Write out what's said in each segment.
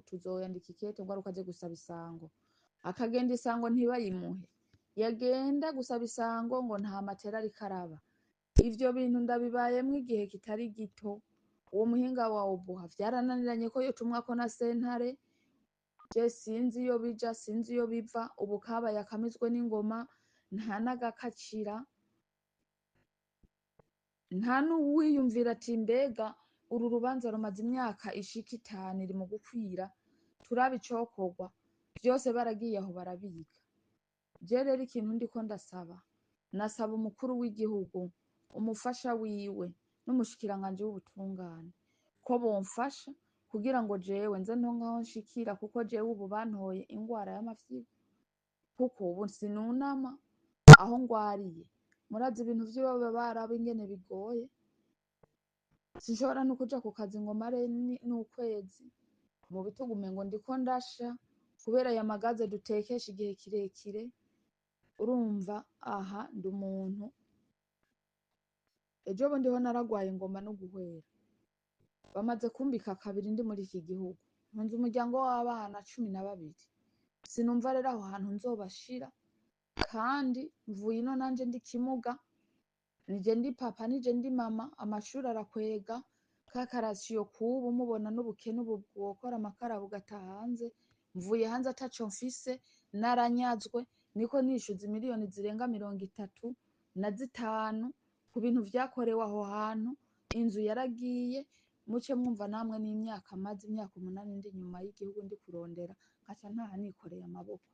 Tuzoyandika ikete ngo aruko aje gusaba isango, akagenda isango ntibayimuhe, yagenda gusaba isango ngo nta matera ariko araba. Ivyo bintu ndabibayemwo igihe kitari gito. Uwo muhinga wa Obuha vyarananiranye ko yotumwako na sentare. Je sinzi iyo bija, sinzi iyo biva. Ubu kabaye akamizwe n'ingoma, nta n'agakacira, nta n'uwiyumvira ati: mbega uru rubanza rumaze imyaka ishika 5 iri mu gukwira, turabe icokorwa. Vyose baragiye aho barabiga. Je rero ikintu ndiko ndasaba, nasaba umukuru w'igihugu, umufasha wiwe n'umushikiranganji w'ubutungane ko bomfasha kugira ngo jewe nze ntonke aho nshikira, kuko jewe ubu bantoye ingwara y'amafyigo, kuko ubu sinunama aho ngwariye. Murazi ibintu vy'iwabo baraba ingene bigoye. Sinshobora no kuja ku kazi ngo mare n'ukwezi. Mu bitugu umengo ndiko ndasha kubera aya magaze dutekesha igihe kirekire. Urumva aha ndi umuntu ejo bundi ho naragwaye ngomba no guhwera, bamaze kumbika kabiri ndi muri iki gihugu. Ntunze umuryango w'abana 12, sinumva rero aho hantu nzobashira, kandi mvuye ino nanje ndi kimuga, nije ndi papa, nije ndi mama. Amashuri arakwega ka karasiyo kubu mubona n'ubukene ubu bwokora amakara bugata hanze. Mvuye hanze ataco mfise, naranyazwe, niko nishuza imiliyoni zirenga 35 ku bintu vyakorewe aho hantu. Inzu yaragiye, muce mwumva namwe n'imyaka maze, imyaka 8 ndi inyuma y'igihugu, ndi kurondera, nkaca ntaha nikoreye amaboko.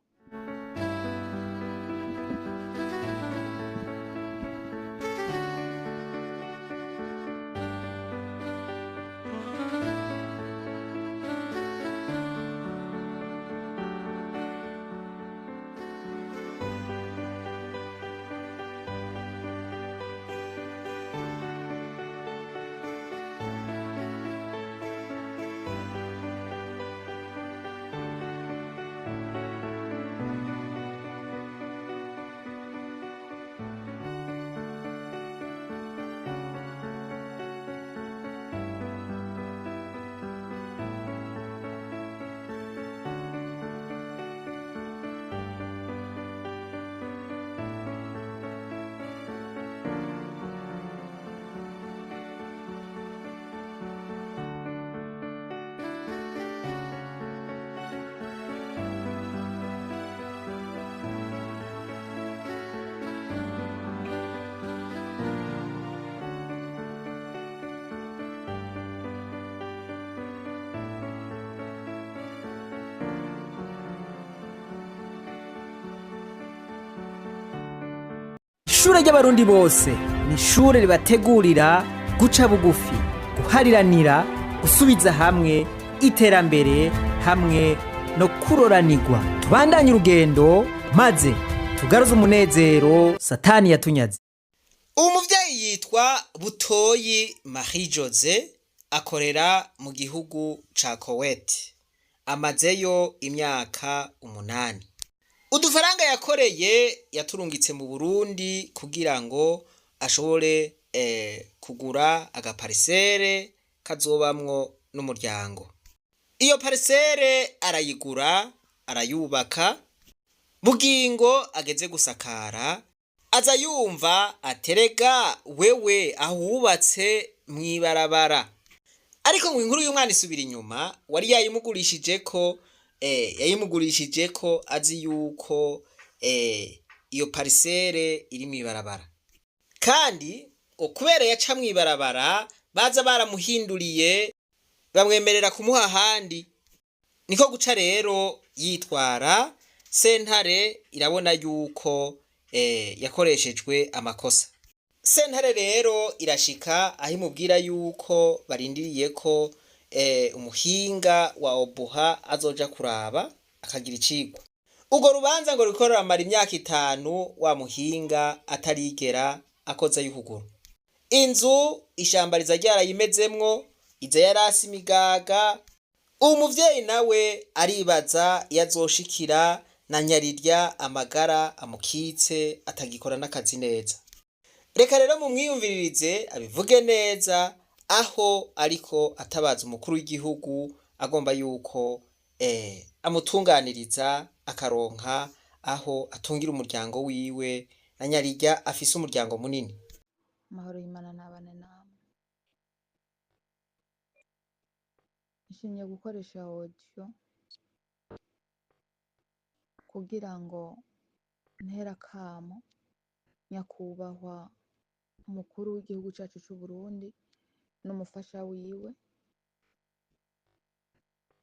Ishure ry'Abarundi bose ni ishure ribategurira guca bugufi, guhariranira, gusubiza hamwe, iterambere hamwe no kuroranirwa. Tubandanye urugendo maze tugaruze umunezero Satani yatunyaze. Uwo muvyeyi yitwa Butoyi Marie Jose, akorera mu gihugu ca Kowete, amazeyo imyaka 8. Udufaranga yakoreye yaturungitse mu Burundi kugira ngo ashobore kugura agaparisere kazobamwo n'umuryango. Iyo parisere arayigura, arayubaka. Bugingo ageze gusakara, aza yumva aterega wewe aho wubatse mw'ibarabara. Ariko ngo inkuru y'umwana isubira inyuma, wari yayimugurishije ko yayimugurishije ko azi yuko iyo parisere iri mw'ibarabara, kandi ngo kubera yaca mw'ibarabara baza baramuhinduriye bamwemerera kumuha ahandi. Niko guca rero yitwara sentare, irabona yuko yakoreshejwe amakosa. Sentare rero irashika aho imubwira yuko barindiriye ko umuhinga wa Obuha azoja kuraba akagira icigwa. Urwo rubanza ngo ruriko ruramara imyaka 5, wa muhinga atarigera akozayo ukuguru. Inzu ishamba riza ryarayimezemwo, iza yarase imigaga. Uwo muvyeyi nawe aribaza iyo azoshikira na nyarirya amagara amukitse, atagikora n'akazi neza. Reka rero mumwiyumviririze abivuge neza aho ariko atabaza umukuru w'igihugu agomba yuko amutunganiriza akaronka aho atungira umuryango wiwe na nyarirya afise umuryango munini. Amahoro y'Imana n'abane namwe. Nshimye gukoresha audio kugira ngo ntere akamo nyakubahwa umukuru w'igihugu cacu c'Uburundi n'umufasha wiwe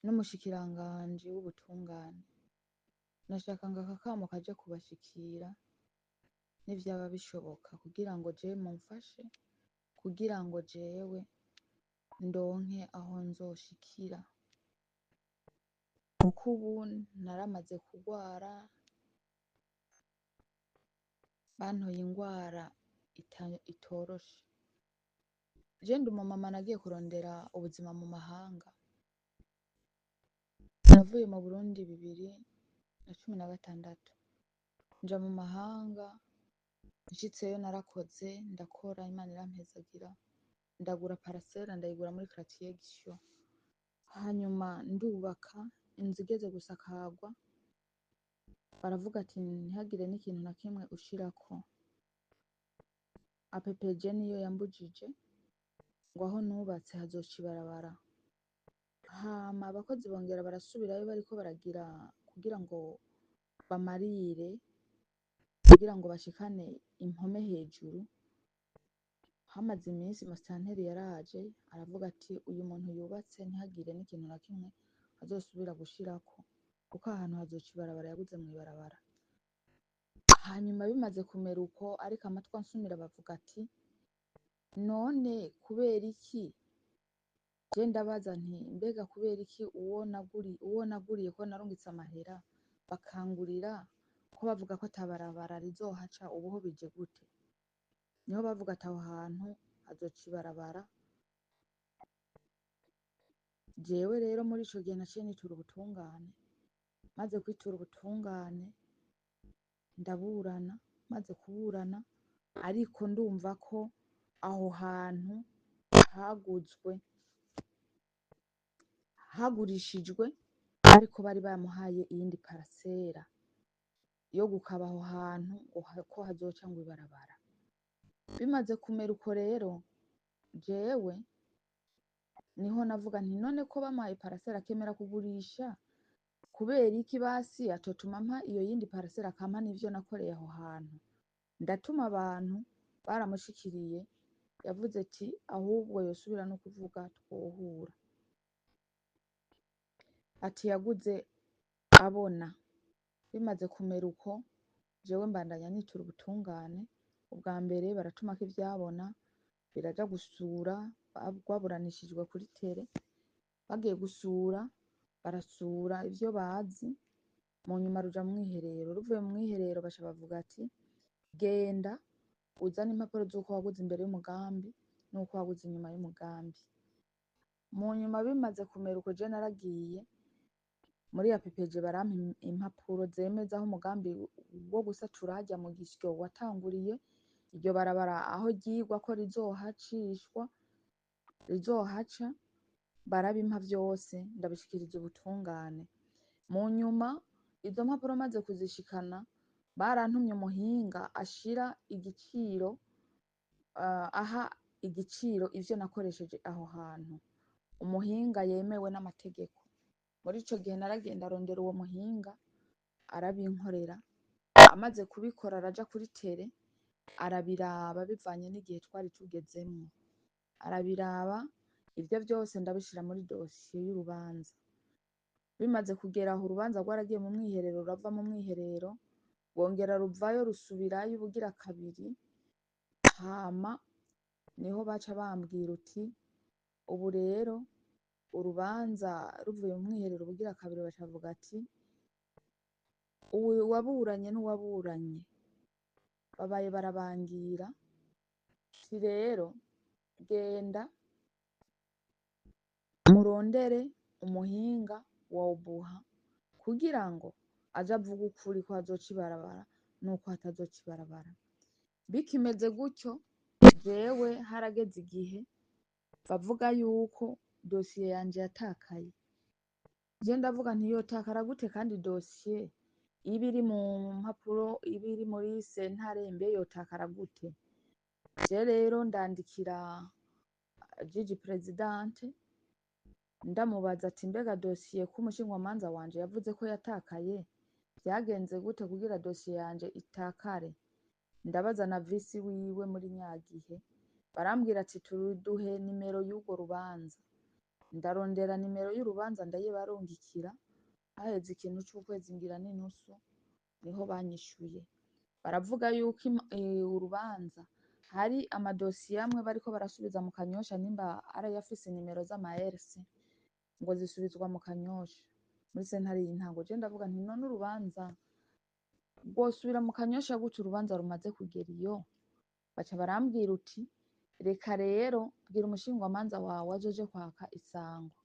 n'umushikiranganji w'ubutungane. Nashaka ngo aka kamo kaje kubashikira nivyaba bishoboka kugira ngo jewe mumfashe, kugira ngo jewe ndonke aho nzoshikira. Kuko ubu naramaze kugwara, bantoye ingwara itoroshe. Je ndi umumama nagiye kurondera ubuzima mu mahanga. Navuye mu Burundi 2016 nja mu mahanga, nshitseyo narakoze, ndakora, Imana irampezagira, ndagura parasera ndayigura muri quartier Gisyo, hanyuma ndubaka inzu igeze gusakarwa, baravuga ati ntihagire n'ikintu na kimwe ushirako. APPG niyo yambujije ngo aho nubatse hazoca ibarabara. Hama abakozi bongera barasubirayo bariko baragira kugira ngo bamarire, kugira ngo bashikane impome hejuru. Hamaze iminsi musitanteri yaraje aravuga ati uyu muntu yubatse ntihagire n'ikintu na kimwe azosubira gushirako, kuko ahantu hazoca ibarabara yaguze mw'ibarabara. Hanyuma bimaze kumera uko, ariko amatwi ansumira bavuga ati none kubera iki? Je ndabaza nti mbega kubera iki uwo naguriye ko narungitse amahera bakangurira ko bavuga ko atabarabara rizohaca, ubuho bije gute? Niho bavuga ati aho hantu hazoca ibarabara. Jewe rero muri ico gihe naciye nitura ubutungane, maze kwitura ubutungane ndaburana, maze kuburana ariko ndumva ko aho hantu haguzwe, hagurishijwe, ariko bari bamuhaye iyindi parasera yo gukaba aho hantu ngo ko hazoca ngo ibarabara. Bimaze kumera uko rero, jewe niho navuga nti none ko bamuhaye parasera akemera kugurisha, kubera iki basi atotuma mpa iyo yindi parasera akampa n'ivyo nakoreye aho hantu. Ndatuma abantu baramushikiriye, yavuze ati ahubwo yosubira no kuvuga twohura. Ati yaguze abona. Bimaze kumera uko, jewe mbandanya nitura ubutungane. Ubwa mbere baratumako ivyabona, biraja gusura, rwaburanishijwe kuri tere, bagiye gusura, barasura ivyo bazi, mu nyuma ruja mu mwiherero. Ruvuye mu mwiherero baca bavuga ati genda uzane impapuro z'uko waguze imbere y'umugambi n'uko waguze inyuma y'umugambi. Mu nyuma bimaze kumera uko, je naragiye muri APPG barampa impapuro zemeza aho umugambi wo gusatura harya mu Gisyo watanguriye, iryo barabara aho ryigwa ko rizohacishwa, rizohaca, barabimpa vyose ndabishikiriza ubutungane. Mu nyuma izo mpapuro maze kuzishikana, barantumye umuhinga ashira igiciro, aha igiciro ivyo nakoresheje aho hantu, umuhinga yemewe n'amategeko. Muri ico gihe naragenda arondera uwo muhinga arabinkorera, amaze kubikora araja kuri tere arabiraba bivanye n'igihe twari tugezemwo, arabiraba ivyo vyose ndabishira muri dosiye y'urubanza. Bimaze kugera aho urubanza rwaragiye mu mwiherero, rurava mu mwiherero rwongera ruvayo rusubirayo ubugira kabiri. Hama niho baca bambwira uti ubu rero urubanza ruvuye mu mwiherero ubugira kabiri, baca bavuga ati uwaburanye n'uwaburanye babaye barabangira, ati rero genda murondere umuhinga wa Obuha kugira ngo aze avuge ukuri ko hazoca ibarabara nuko hatazoca ibarabara. Bikimeze gutyo, jewe harageze igihe bavuga yuko dosiye yanje yatakaye. Je ndavuga nti yotakara gute kandi dosiye iba iri mu mpapuro, iba iri muri sentare, mbe yotakara gute? Je rero ndandikira juge présidente, ndamubaza ati: "Mbega dosiye ko umushingwamanza wanje yavuze ko yatakaye, vyagenze gute kugira dosiye yanje itakare?" Ndabaza na vice wiwe muri nyagihe, barambwira ati: "Tuduhe nimero y'urwo rubanza." Ndarondera nimero y'urubanza, ndayibarungikira. Haheze ikintu c'ukwezi ngira n'inusu niho banyishuye, baravuga yuko urubanza hari amadosiye amwe bariko barasubiza mu Kanyosha, nimba arayafise nimero z'ama RC, ngo zisubizwa mu Kanyosha muri sentare y'intango. Je ndavuga nti: "None urubanza rwosubira mu Kanyosha gute urubanza rumaze kugera iyo?" Baca barambwira uti: "Reka rero, bwira umushingwamanza wawe azoje kwaka isango."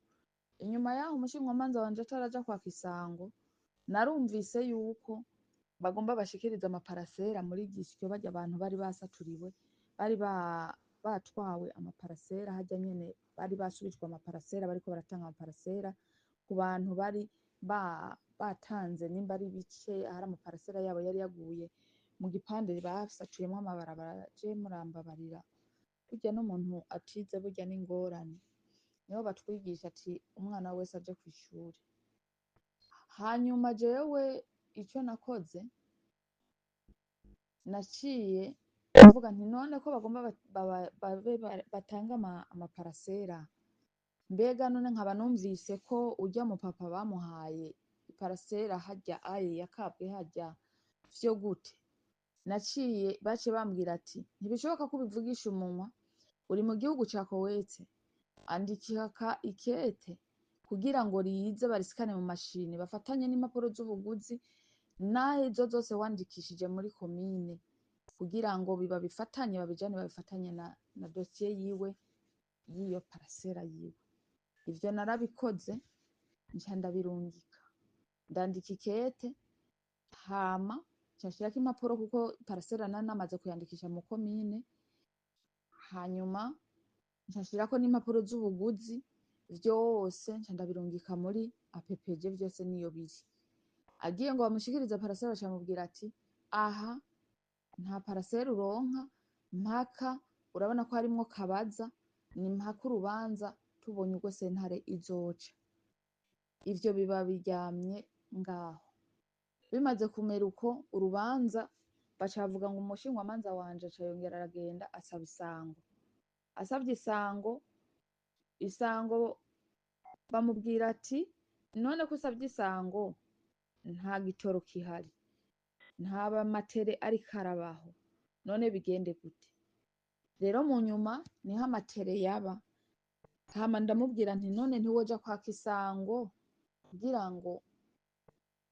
Inyuma yaho, umushingwamanza wanje ataraja kwaka isango, narumvise yuko bagomba bashikirize amaparasera muri Gisyo, barya abantu bari basaturiwe, bari batwawe amaparasera harya nyene, bari basubijwe amaparasera. Bariko baratanga amaparasera ku bantu bari batanze, nimba ari ibice, ahari amaparasera yabo yari yaguye mu gipande basatuyemwo amabarabara. Je murambabarira, burya n'umuntu atize burya n'ingorane. Niho batwigisha ati umwana wese aje kw'ishuri. Hanyuma jewe ico nakoze, naciye mvuga nti: "None ko bagomba babe batange amaparasera, mbega none nkaba numvise ko urya mu papa bamuhaye iparasera harya aye yakabwe harya, vyo gute?" Naciye baciye bambwira ati: "Ntibishoboka ko ubivugisha umunwa, uri mu gihugu ca Kowete, andika ikete kugira ngo rize barisikane mu mashini, bafatanye n'impapuro z'ubuguzi n'izo zose wandikishije muri komine, kugira ngo biba bifatanye, babijane babifatanye na dosiye yiwe y'iyo parasera yiwe." Ivyo narabikoze, nca ndabirungika, ndandika ikete, hama nca nshirako impapuro, kuko parasera nari namaze kuyandikisha mu komine. Hanyuma nca nshirako n'impapuro z'ubuguzi, vyose nca ndabirungika muri APPG, vyose niyo biri. Agiye ngo bamushikirize parasera, baca bamubwira ati: "Aha nta parasera uronka mpaka urabona ko harimwo kabaza, ni mpaka urubanza tubonye urwo sentare izoca." Ivyo biba biryamye ngaho. Bimaze kumera uko, urubanza baca bavuga ngo umushingwamanza wanje aca yongera aragenda asaba isango. Asavye isango, isango bamubwira ati: "None ko usavye isango nta gitoro kihari, nta matere ariko arabaho, none bigende gute?" Rero mu nyuma niho amatere yaba. Hama ndamubwira nti: "None ntiwoja kwaka isango kugira ngo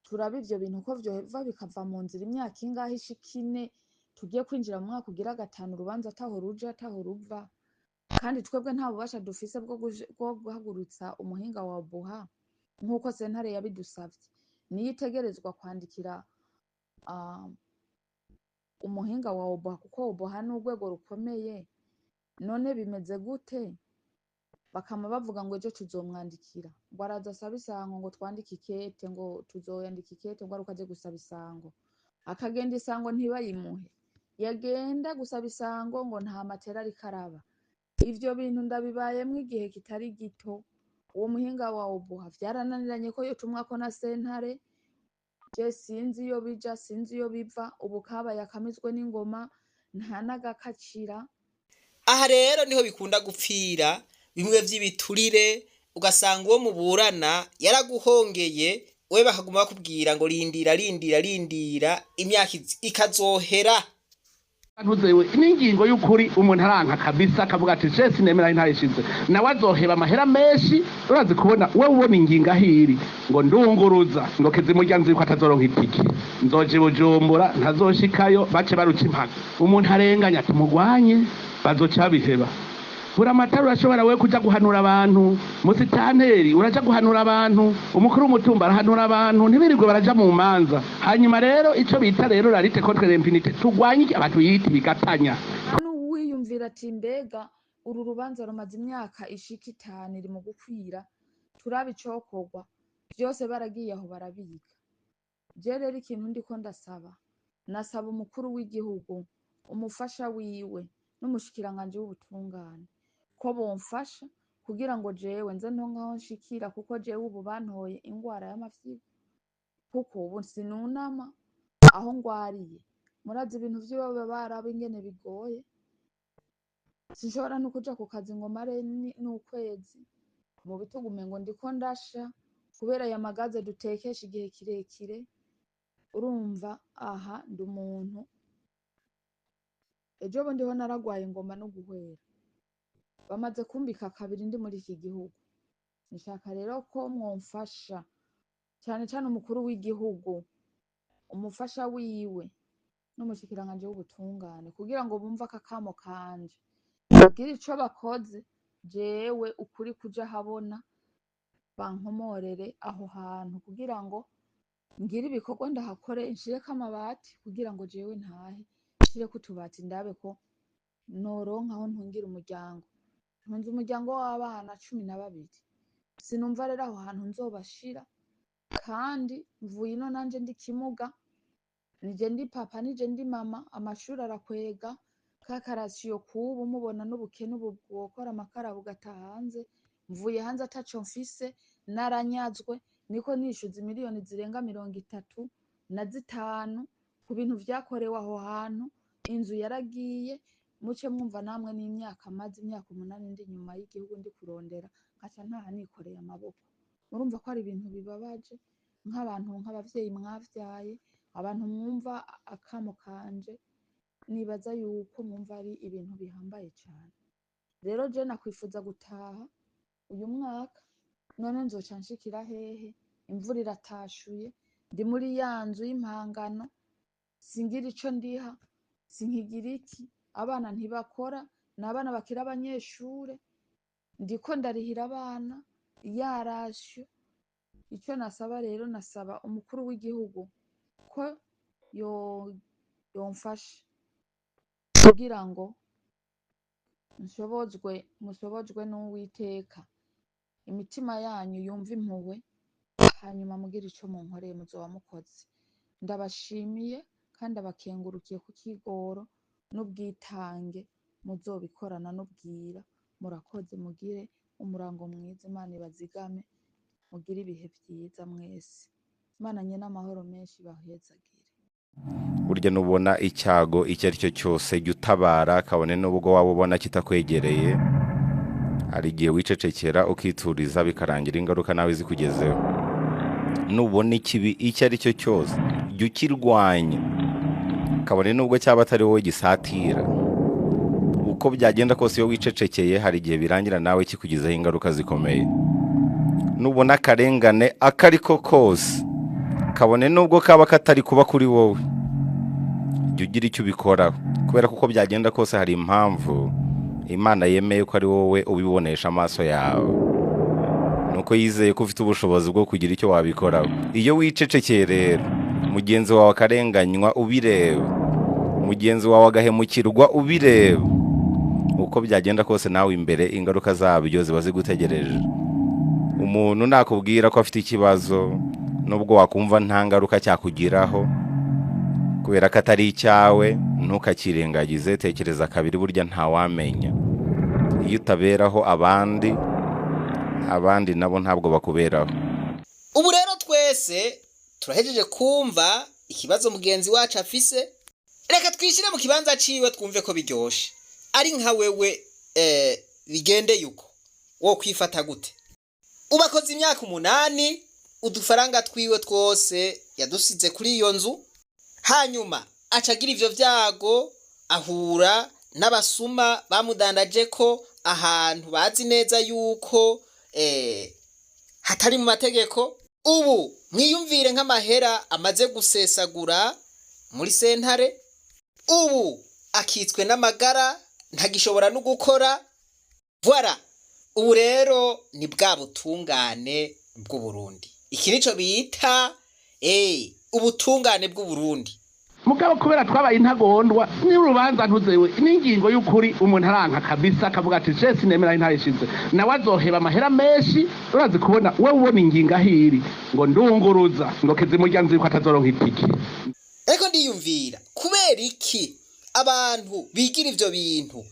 turabe ivyo bintu ko vyohava bikava mu nzira? Imyaka ingahe ishika 4, tugiye kwinjira mu mwaka ugira gatanu, urubanza ataho ruja ataho ruva, kandi twebwe nta bubasha dufise bwo guhagurutsa umuhinga wa buha nk'uko sentare yabidusavye, niyo itegerezwa kwandikira umuhinga wa obuha, kuko obuha ni urwego rukomeye. None bimeze gute?" Bakama bavuga ngo ejo tuzomwandikira, ngo araza asabe isango, ngo twandike ikete, ngo tuzoyandika ikete ngo aruko aje gusaba isango. Akagenda, isango ntibayimuhe. Yagenda gusaba isango, ngo nta matera ariko araba. Ivyo bintu ndabibayemwo igihe kitari gito. Uwo muhinga wa obuha vyarananiranye ko yotumwako na sentare. Je sinzi iyo bija, sinzi iyo biva. Ubu kabaye akamizwe n'ingoma, nta n'agakacira. Aha rero niho bikunda gupfira, bimwe vy'ibiturire, ugasanga uwo muburana yaraguhongeye, we bakaguma bakubwira ngo rindira, rindira, rindira, imyaka ikazohera. Ntuzewe n'ingingo y'ukuri, umuntu aranka kabisa, akavuga ati: "Je sinemera intayishize." Nawe azoheba amahera menshi. Urazi kubona wewe ubona ingingo aho iri, ngo ndunguruza ngo kizimurya, nzi ko atazoronka itike, nzoja i Bujumbura ntazoshikayo, bace baruca impaka. Umuntu arenganya ati mugwanye, bazoca babiheba. Buramatari urashobora we kuja guhanura abantu, musitanteri uraja guhanura abantu, umukuru w'umutumba arahanura abantu, ntibirirwe baraja mu manza. Hanyuma rero ico bita rero la lutte contre l'impunité, turwanye abantu yita ibigatanya. N'uwiyumvira ati: "Mbega uru rubanza rumaze imyaka ishika 5 iri mu gukwira, turabe icokorwa." Vyose baragiye aho barabiga. Je rero ikintu ndiko ndasaba, nasaba umukuru w'igihugu, umufasha wiwe n'umushikiranganji w'ubutungane ko bomfasha kugira ngo jewe nze ntonke aho nshikira, kuko jewe ubu bantoye ingwara y'amafyigo, kuko ubu sinunama aho ngwariye. Murazi ibintu vy'iwabo barabu ingene bigoye, sinshobora no kuja ku kazi ngo mare n'ukwezi mu bitugu umengo ndiko ndasha kubera aya magaze dutekesha igihe kirekire. Urumva aha ndi umuntu ejo bundi ho naragwaye ngomba no guhwera, bamaze kumbika kabiri ndi muri iki gihugu. Nshaka rero ko mwomfasha cane cane umukuru w'igihugu, umufasha wiwe n'umushikiranganji w'ubutungane, kugira ngo bumve akakamo kanje bagire ico bakoze, jewe ukuri kuja habona, bankomorere aho hantu kugira ngo ngire ibikorwa ndahakore, nshireko amabati kugira ngo jewe ntahe, nshireko utubati ndabe ko noronka aho ntungira umuryango. Ntunze umuryango w'abana 12, sinumva rero aho hantu nzobashira, kandi mvuye ino nanje ndi kimuga, nije ndi papa nije ndi mama, amashuri arakwega ka karasiyo kubu mubona n'ubukene ubu bwokora amakara bugata hanze, mvuye hanze ataco mfise, naranyazwe, niko nishuza miliyoni zirenga 35 ku bintu vyakorewe aho hantu, inzu yaragiye. Muce mwumva namwe n'imyaka maze imyaka 8 ndi inyuma y'igihugu ndi kurondera, nkaca ntaha nikoreye amaboko. Murumva ko ari ibintu bibabaje nk'abantu, nk'abavyeyi mwavyaye, abantu mwumva akamo kanje, nibaza yuko mwumva ari ibintu bihambaye cane. Rero je nakwifuza gutaha uyu mwaka, none nzoca nshikira hehe? Imvura iratashuye, ndi muri ya nzu y'impangano, singira ico ndiha, sinkigira iki, abana ntibakora, ni abana bakiri abanyeshure, ndiko ndarihira abana ya rasiyo. Ico nasaba rero, nasaba umukuru w'igihugu ko yomfasha kugira ngo nshobozwe, mushobozwe n'Uwiteka, imitima yanyu yumve impuhwe, hanyuma mugire ico munkoreye muzoba mukoze. Ndabashimiye kandi abakengurukiye ku kigoro n'ubwitange muzobikorana n'ubwira. Murakoze, mugire umurango mwiza, Imana ibazigame, mugire ibihe vyiza mwese. Imana nyene amahoro menshi ibahezagire. Burya nubona icyago icyo ari cyo cyose jya utabara, kabone n'ubwo waba ubona kitakwegereye. Hari igihe wicecekera ukituriza bikarangira ingaruka nawe zikugezeho. Nubona ikibi icyo ari cyo cyose jya ukirwanya, kabone n'ubwo cyaba atari wowe gisatira. Uko byagenda kose iyo wicecekeye hari igihe birangira nawe kikugizeho ingaruka zikomeye. Nubona akarengane ako ari ko kose, kabone n'ubwo kaba katari kuba kuri wowe, jya ugira icyo ubikoraho, kubera ko uko byagenda kose hari impamvu Imana yemeye ko ari wowe ubibonesha amaso yawe, nuko yizeye ko ufite ubushobozi bwo kugira icyo wabikoraho. Iyo wicecekeye rero mugenzi wawe akarenganywa ubireba, mugenzi wawe agahemukirwa ubireba, uko byagenda kose nawe imbere ingaruka zabyo ziba zigutegereje. Umuntu nakubwira ko afite ikibazo, nubwo wakumva nta ngaruka cyakugiraho kubera ko atari icyawe, ntukakirengagize, tekereza kabiri, burya ntawamenya. Iyo utaberaho abandi, abandi nabo ntabwo bakuberaho. Ubu rero twese turahejeje kumva ikibazo mugenzi wacu afise, reka twishyire mu kibanza ciwe twumve ko biryoshe. Ari nka wewe bigendeye uko wo kwifata gute? Ubakoze imyaka 8, udufaranga twiwe twose yadusize kuri iyo nzu, hanyuma acagira ivyo vyago, ahura n'abasuma bamudandaje ko ahantu bazi neza yuko hatari mu mategeko. Ubu mwiyumvire nk'amahera amaze gusesagura muri sentare, ubu akitswe n'amagara, ntagishobora no gukora. Voilà, ubu rero ni bwa butungane bw'Uburundi. Iki nico bita ubutungane bw'Uburundi. Mugabo kubera twabaye intagondwa, n'urubanza ntuzewe n'ingingo y'ukuri, umuntu aranka kabisa, akavuga ati je sinemera intayishize, nawe azoheba amahera menshi. Urazi kubona we ubona ingingo aho iri, ngo ndunguruza, ngo kizimurya nzi ko atazoronka itike. Ariko ndiyumvira, kubera iki abantu bigira ivyo bintu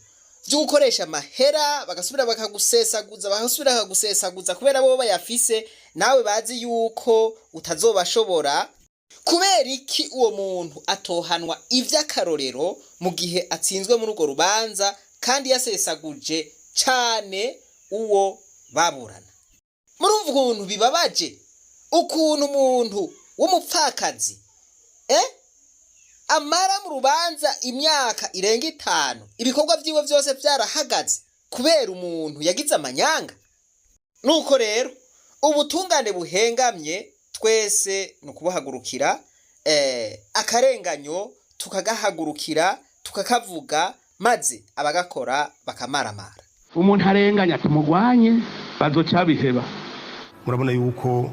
vyo gukoresha amahera, bagasubira bakagusesaguza, bagasubira bakagusesaguza, kubera bo bayafise, nawe bazi yuko utazobashobora? Kubera iki uwo muntu atohanwa ivy'akarorero mu gihe atsinzwe muri urwo rubanza kandi yasesaguje cane uwo baburana? Murumva ukuntu bibabaje, ukuntu umuntu w'umupfakazi amara mu rubanza imyaka irenga 5, ibikorwa vyiwe vyose vyarahagaze kubera umuntu yagize amanyanga. Nuko rero ubutungane buhengamye twese ni ukubuhagurukira, akarenganyo tukagahagurukira, tukakavuga, maze abagakora bakamaramara. Umuntu arenganya tumugwanye, bazoca biheba. Murabona yuko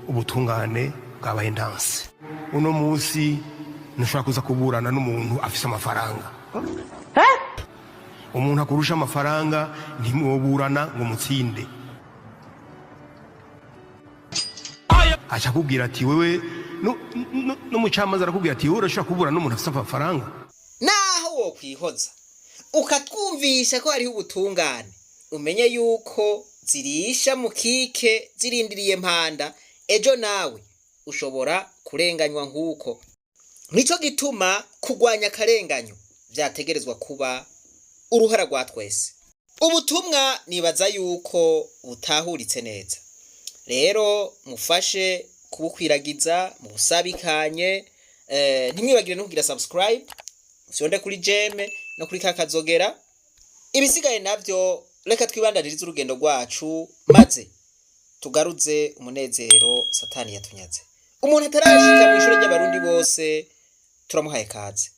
ubutungane bwabaye ndanse. Uno munsi ntushobora kuza kuburana n'umuntu afise amafaranga. Umuntu akurusha amafaranga ntimwoburana ngo mutsinde. Aca akubwira ati wewe, n'umucamanza arakubwira ati wowe urashobora kuburana n'umuntu afise amafaranga. Naho wokwihoza ukatwumvisha ko hariho ubutungane, umenye yuko zirisha mu kike zirindiriye mpanda. Ejo nawe ushobora kurenganywa nk'uko. Nico gituma kurwanya akarenganyo vyategerezwa kuba uruhara rwa twese. Ubutumwa nibaza yuko butahuritse neza. Rero mufashe kubukwiragiza mubusabikanye, ntimwibagire no kugira subscribe, ufyonde kuri j'aime no kuri kakazogera. Ibisigaye navyo reka twibandanirize urugendo rwacu, maze tugaruze umunezero Satani yatunyaze. Umuntu atarashika mu ishuri ry'Abarundi bose turamuhaye kaze.